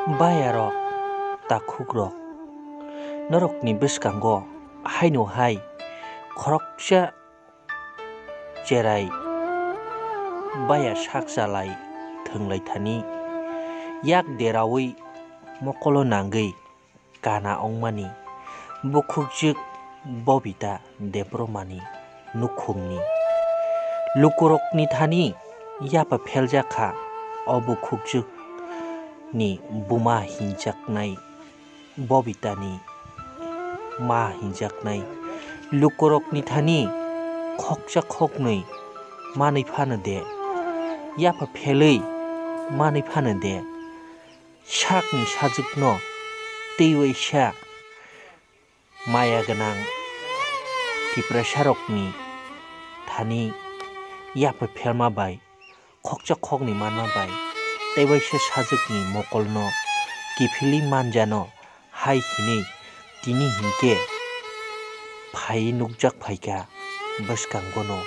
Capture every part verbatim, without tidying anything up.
Bayarok, takhukrok, norokni bwskango haino hai khoroksa cherai baya sak chalai thwnglaithani, yak deraui mokolo nangwi kana wngmani bukhukjwk Bobita Debbarmani nukhungni lukurokni thani yapha pheljak kha. O bukhukjwkni buma hinjaknai, Bobitani ma hinjaknai lukurokni thani khoksa khoknwi manwi phano de, yapha phelwi manwi phano de, sakni sajwkno teiwaisa maya gwnang Tiprasarokni thani yapha phelma bai khoksa khoknwi manma bai teiwaisa sajwkni mokolno kiphilwi manjano hai hinwi tini hinkhe phaiwi nukjak phaikha bwskangono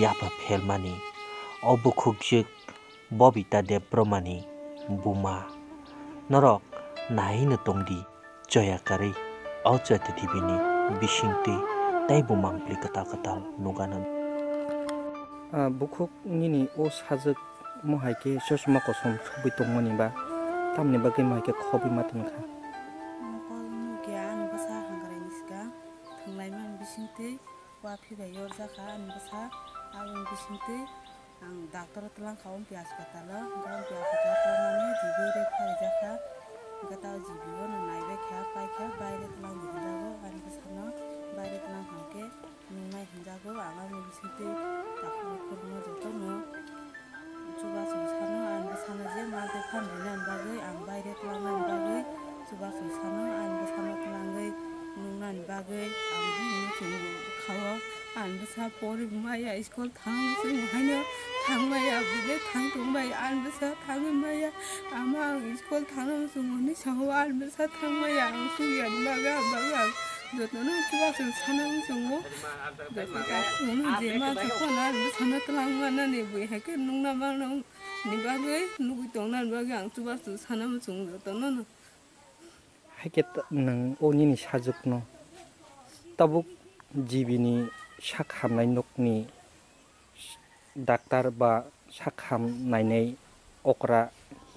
yapha phelmani. O bukhukjwk Bobita Debbarmani buma. Norok naino tongdi. Joya karwi o Joya T V ni bisingtwi teibo mangpli kwtal kwtal nukgano. Ah, bukhuk nini o sajwk mohai khe chosma kosom sogwi tongmani ba tamni bagwi mohai khe khobwi ma tongkha? Mokol nukya ani bwsa hangkraini swkang thwnglaimani bisingtwi. Wa phibai yorjakha ani bwsa, aboni bisingtwi ang doctor o twlangkha, Ompi hospital o, hwnkhe Ompi hospital o twlangmani G B o rek pharijakha, hwnkhe tei o G B o no naibaikha, paikha, baire twlangdi hinjago, ani bwsano baire twlangkha hwnkhe nungnai hinjago, ang aboni bisingtwi takhuk bukhuk no jotono. Chubachu sano ang bwsano je ma tei phan rwna ni bagwi ang baire twlangna ni bagwi, chubachu sano ang bwsano twlangwi nungna ni bagwi ang bini muchungo kha-o. Ang bwsa pori maya school thang muchungo haino thang maya, bwle thang tong bai ang bwsa thangwi maya. Ama ang school thangna muchungo hinwi sa-o, ang bwsa thang maya, ang sugya ni bagwi ang bagwi ang jotono chubachu sana muchungo. Joto takhuk no je ma sa phano ang bwsano twlang manani bui hai khe nungna mano ni bagwi, nugwi tongna ni bagwi ang chubachu sana muchungo jotono no. Hai khe ta-, nwng o nini sajwkno tabuk G B ni sak hamnai nokni daktar ba sak ham nainai okra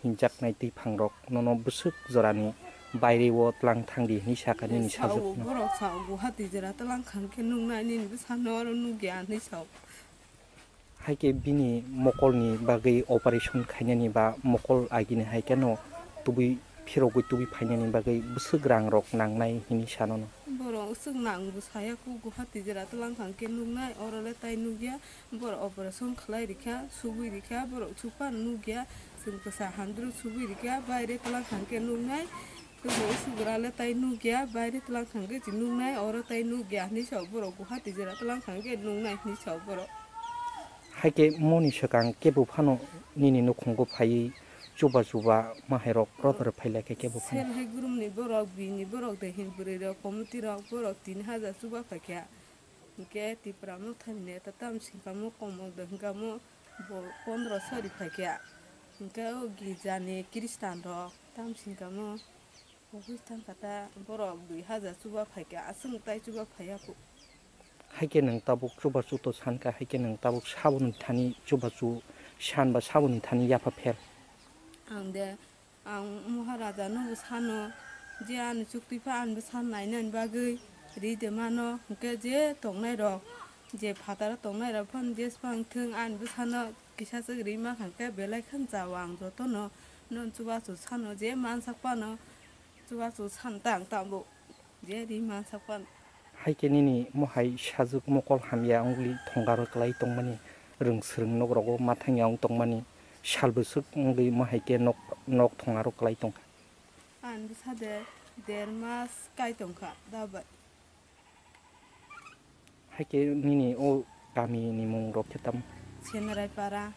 hinjaknai twiphangrok nono bwswk jorani baireo tlang thangdi hinwi sakha nini sajwkno. Borok sao Guwahati jera tlang kha hwnkhe nuknai nini bwsano oro nukya hinwi sao. Hai khe bini mokolni bagwi operation khainani ba mokol agini hai kheno tubui phirogwi tubui phainani bagwi bwswk rangrok nangnai hinwi sanono. Borok bwswk nang bwsaya kuk Guwahati jera tlang kha hwnkhe nuknai, oro le tai nukya. Borok operation khlai rikha, subui rikha, borok chukphano nukya, chwng kwsa handru subui rikha, baire twlang thangkhe nuknai, tei bo sugra le tai nukya, baire twlang thangkhe chwng nuknai, oro tai nukya hinwi sao borok, Guwahati jera twlang thangkhe nuknai hinwi sao borok. Hai khe moni swkang kebo phano nini nukhungo phaiwi chuba chuba mahairok rotor phai lai khe kebo phano. Sel hai gurumni borok, bini borok, de hin bwrwi rok, committee rok, borok tin hajar chuba phaikha. Hwnkhe Tipra Motha ni neta tamsingkamo komok de hwnkamo bo pondro sori phaikha. Hwnkhe o girja ni Christian rok tamsingkamo office thangkha ta borok dui hajar chuba phaikha, aswk tai chuba phaiya kho. Hai khe nwng tabuk chubachu to sankha, hai khe nwng tabuk saboni thani chubachu san ba saboni thani yapha pher. Ang de Ang Maharaja no bo sano je ani chukti pha ani bwsa nainani bagwi ri de mano, hwnkhe je tongnai rok, je phataro tongnai rok phano je swpang thwng ani bwsano kisa swk ri mankha hwnkhe belai kheno chao ang jotono. Nini chubachu sano je mansak phano chubachu san tang tabuk. Je ri mansak pan. Hai khe nini mohai sajwk mokol hamya wngwi thongaro kwlai tongmani, rwng swrwng nok rogo ma thangya wng tongmani, sal bwswk wngwi mohai khe nok, nok thongaro kwlai tongkha. Ang bwsa de der mas kai tongkha da bai. Hai khe nini o kami ni mung rok khe tamo? Senarai para.